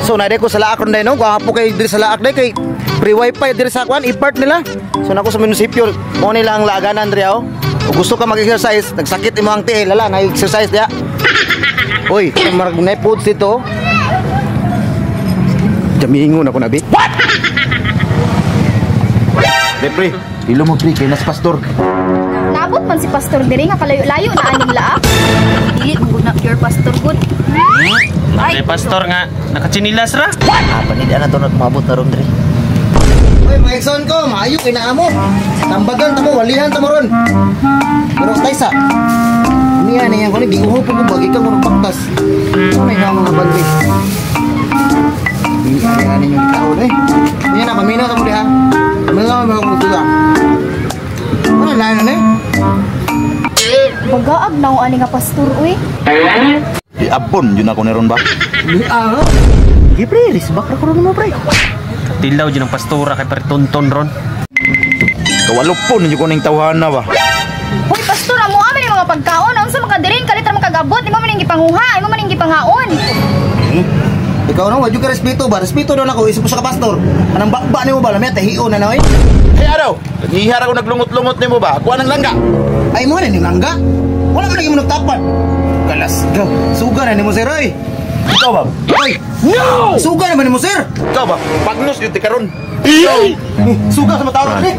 So naa ko sa Laak ron day no, gwapo kay diri sa Laak day kay free wifi diri sa kwan i-part nila. So nako sa munisipyo, mo nila ang laaganan diri oh. Kung gusto ka mag-exercise, nagsakit imo ang tiil, lala na exercise diya. Uy, marag na foods dito. Jamingon ako na bi. What? Pre, pre, ilo mo pre kay nas pastor. Naabot man si pastor diri nga kalayo-layo na aning Laak. Dili man gud na pure pastor gud. Ay, pastor nga, nakatsinilas ra. Ah, panida na to nagmabot na ron diri. Uy, mga igsoon ko, maayo kay naamo. Tambagan tamo, walihan tamo ron. Pero taysa. Niya niya ko ni giuho po ko bagi ka mo baktas. Ano na yung mga bandi? Dili ani ani yung taon eh. Niya na paminaw ta mo diha. Paminaw mo ko sila. Ano na na eh? Bagaag na ani nga pastor uy. Iabon yun ako ni ron ba? Ah. Sige pre, risbak ra ko ron mo pre. Tilaw dyan ang pastora kay Pertonton ron. Kawalupon yun ko ning tawhana ba? Hoy pastor, amo amin yung mga pagkaon. Unsa man ka diri kalit ra man kagabot, imo man ning gipanguha, imo man ning gipangaon. Ikaw no, wadyo ka respeto ba? Respeto daw nako, isip ko sa ka pastor. Anang bakba nimo ba? Lamya tahion na na oy. Hey araw, naghihara ko naglungot-lungot nimo ba? Kuha ng langga. Ay mo na ni langga. Wala man lagi mo nagtapat. Kalas ga. Suga na nimo sir oy. Ikaw ba? Oy. No! Suga na ba nimo sir? Ikaw ba? Pagnos yun ti karon. Eh, suga sa matawag ni.